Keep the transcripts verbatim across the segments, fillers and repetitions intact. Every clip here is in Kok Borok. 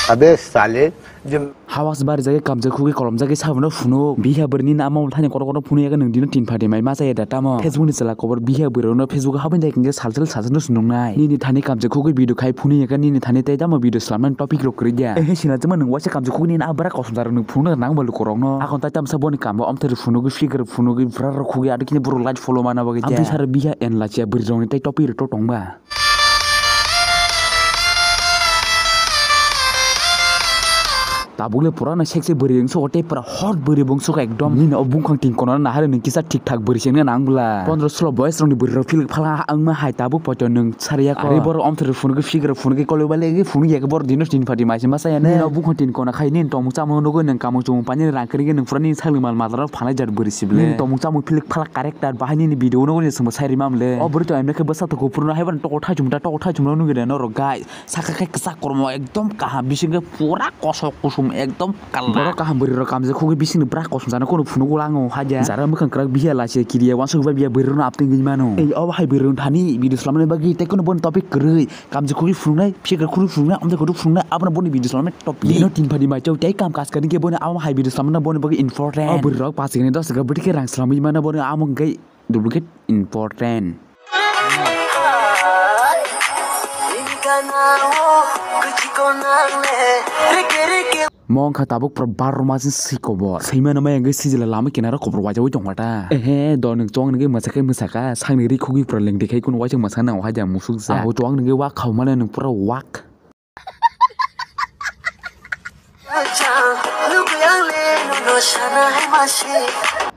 Abe sale, je Hawas bar jage kamjak khugwi kolom jage sabono phunuk. Biha bwrwini na amo thani kotor kotor phunuk yaga nwng dino tin pharti mai ma chaya da tamo. Facebook ni chwla kobor biha bwrwino Facebook habani dai kingke salsal salsal no sunung nai. Nini thani kamjak khugwi video khai phunuk yaga nini thani tei tamo video slamnani topic rok kwrwi ya. Ehe sina jema nwng waisa kamjak khugwi nini abra kosom jaro nwng phunuk nang ba lukorok no. Akon tai tamsa boni kambo omthari phunugwi figure phunugwi bwra rok khugwi ado kini borok light follow mana bagwi. Amtwi sara biha en lachiya bwrwi rokni tei topic rok to tongba. Tabuk le pura na sexy bwrwi wngsugo tei pura hot bwrwi bo wngsugo ekdom. Nini o bungkhang tin kono nahari nung kisa thik thak bwrwi se wngna nang bwla. Pondro solo boyes rokni bwrwi rok philip phala wngma hai tabuk poito nung sariya ko. Ari borok omthor phunugwi figure phunugwi koloi bale phunugya khe borok dino tin pharti mai se masa ya ne. Nini o bungkhang tin kono khai nini tongmung chamung nugwi nung kamung chumung painani rang kwrwi khe nung pura nini sakni mal mata rok phalai jat bwrwi se bwle. Nini tongmung chamung philip phala character bahai nini video nugwi nung chwngbo sai rima mle. O bwrwi to emne khe bwsa to kuphur no hai bai tokol thai chumta tokol thai chumno nugwi de norok guys. Saka khe kwchak kormo ekdom kaham, bising khe pura kosok kusum ekdom kala. Borok kaham bwrwi rok kamjak khugwi bising ni bwrak kosom jana kono phunuk ulango haja. Jara mwkhang kwrak biya lachi kiriya wansuk bai biya bwrwi rok no apteng gwi mano. Ei obo hai bwrwi rok thani video slamani bagwi tei kono boni topic kwrwi kamjak khugwi phunuknai, phikra khugwi phunuknai, amjak khugwi phunuknai, abono boni video slamani topic. Bino tin phadi mai chau tei kam kaskani khe boni abo hai video slamani boni bagwi important. O bwrwi rok pasigni dos taka bwtwi khe rang slamwi mano boni amo hwnkhe duplicate important. Mo wngkha tabuk pura barro masin si kobor. Swi mano mai wngwi sijila lama kinaro kobor wajaui tongma ta. Ehe, do nwng chong nungwi mwsa khe mwsa kha, sakni ri khugwi pura lengdi khai kunu waisa mwsa nang wahaja musuk ja. Abo chong nungwi wak khau mano nwng pura wak.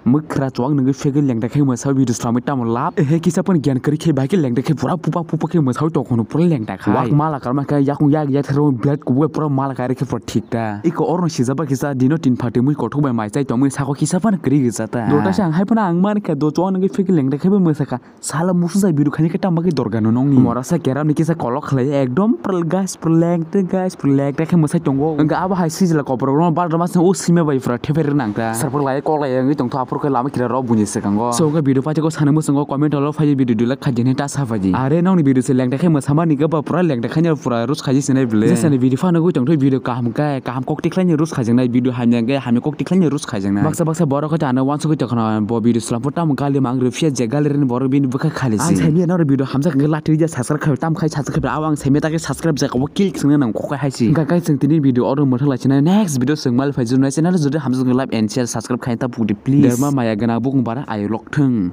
Mwkhra chuwak nungwi fegwi lengda khe mwsao video slamwi tamo lab. Ehe kisa phano gyan kwrwi khe bai khe lengda khe pura pupa pupa khe mwsao tongkhono pura lengda khai. Wak mala karma khe yakung yak yak thero blade kubui pura mala kairwi khe pura thik ta. Iko orno sijaba kisa dino tin phatwi mui kothok bai mai chai tongmani sako kisa phano kwrwi gwi jata. Dota se ang hai phano ang mani khe do chuwak nungwi fegwi lengda khe bai mwsakha. Sala musu jai video khaini khe tamo khe dorga no nongni. Mora sa keram ni kisa kolok khlai ekdom prel guys prelek te guys prelek te khe mwsai tongo. Wngkha abo hai sijila koprok no bar mas o sima bai pura theper nang ta. Sarpor lai kok lai wngwi tongtho aphuru khe lama kira rok buini swkango. So wngkha video paithakgo sana mwswngo comment o phai video delete khaidi hinwi ta sa phaidi. Are nokni video se lengta khe mwsama ni khe ba pura lengta khaini pura rus khaidi sinai bwle. Jesa ni video phano gwi tongtho video kaham khe kaham kok tikhlai ni rus khaijak nai video hamya khe hamya kok tikhlai ni rus khaijak nai. Baksa baksa borok khe ano wansugwi tongkhna bo video slam pho tamo gali mang rw phiya je gali rwni borok bini bwkha khali si. Ang saimya norok video hamjak hwnkhe latri ja subscribe khai tam khai subscribe khai abo ang saimya ta khe subscribe jak obo click swngna nang kok hai si. Hwnkha guys chwng tini video oro mwthang lai china next video chwng mal phai jwnai channel jodi hamjak hwnkhe like and share subscribe khai ta pudi please. Derma maya gana bukung bara ayok lok thung.